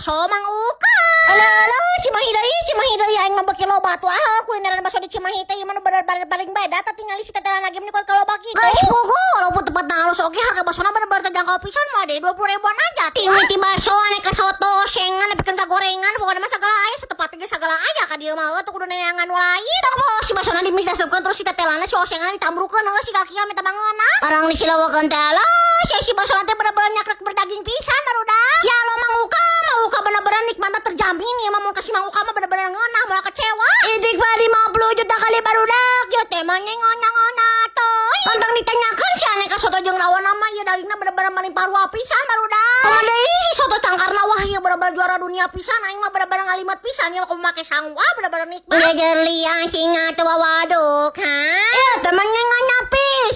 Bakso Mang Uka. Alah alah, Cimahi deui, Cimahi deui, aing mah beuki loba tuh ah kulineran bakso di Cimahi teh, ieu mah nu bener-bener paling beda tah tingali si tetelan lagi meni kalau bagi. Guys, pugu walaupun tempatna halus oge harga baksona bener-bener terjangkau pisan mah deh, 20 ribuan aja. Timiti bakso, aneka soto, osengan, nepikeun ka gorengan, pokoknya mah segala aya, setepat ge segala aya ka dieu mah, tuh kudu neangan nu lain. Tong poho si baksona dimis dasupkeun, terus si tetelana, si osengan ditambrukeun heuh si kaki minta bangeuna. Arang disilawakeun teh, alah si baksona teh bener-bener nyakrek berdaging pisan, barudak. Ya lo Mang Uka, Mang Uka bener-bener nikmatna terjamin ya mah, mun kasih Mang Uka mah bener-bener ngeunah, moal kecewa. Idik mah 50 juta kali, barudak, ya teh mah ngona-ngona toy. Tentang ditanyakeun si aneka soto jeung rawon mah ya dagingna bener-bener melimpah ruah pisan, barudak. Kumaha deui si soto cangkarna, wah ieu bener-bener juara dunia pisan, aing mah bener-bener ngalimet pisan ya kumaha make sangu, wah bener-bener nikmat. Geger liang singa teu wawaduk ha. Ieu teh mah ngonya.